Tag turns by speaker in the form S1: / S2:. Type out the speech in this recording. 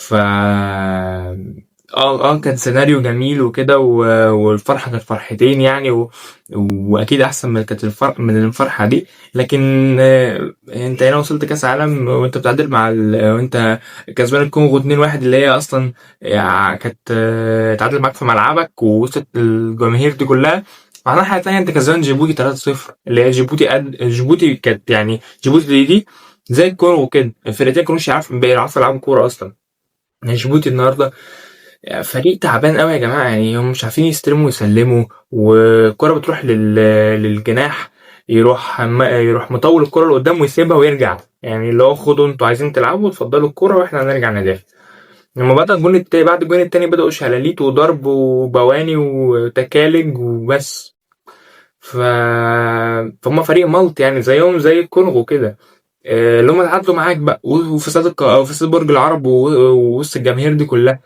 S1: ف اه كان سيناريو جميل وكده، والفرحه كانت فرحتين يعني، واكيد احسن من كانت الفرح من الفرحة دي. لكن انت هنا وصلت كاس عالم وانت بتعادل مع وانت كسبان الكونغو 2-1، اللي هي اصلا يعني كانت تعادل معاك في ملعبك ووسط الجماهير دي كلها. وعلى الناحية التانية انت كسبان جيبوتي 3-0، اللي هي جيبوتي قد جيبوتي كانت يعني، جيبوتي دي زي الكونغو كده، الفرقتين كانوش بيعرفوا يلعبوا كورة اصلا. يعني جيبوتي النهارده فريق تعبان قوي يا جماعه، يعني هم مش عارفين يستلموا ويسلموا، والكره بتروح للجناح، يروح مطول الكره لقدام ويسيبها ويرجع، يعني اللي هو خدوا انتوا عايزين تلعبوا اتفضلوا الكره واحنا هنرجع ندافع. لما بدأ الجون التاني، بعد الجون التاني بدأوا شلاليت وضرب وبواني وتكالج وبس. ف فهم فريق ملط يعني، زيهم زي الكونغو كده. اللي هم تعادلوا معاك بقى وفي استاد برج العرب ووسط الجماهير دي كلها.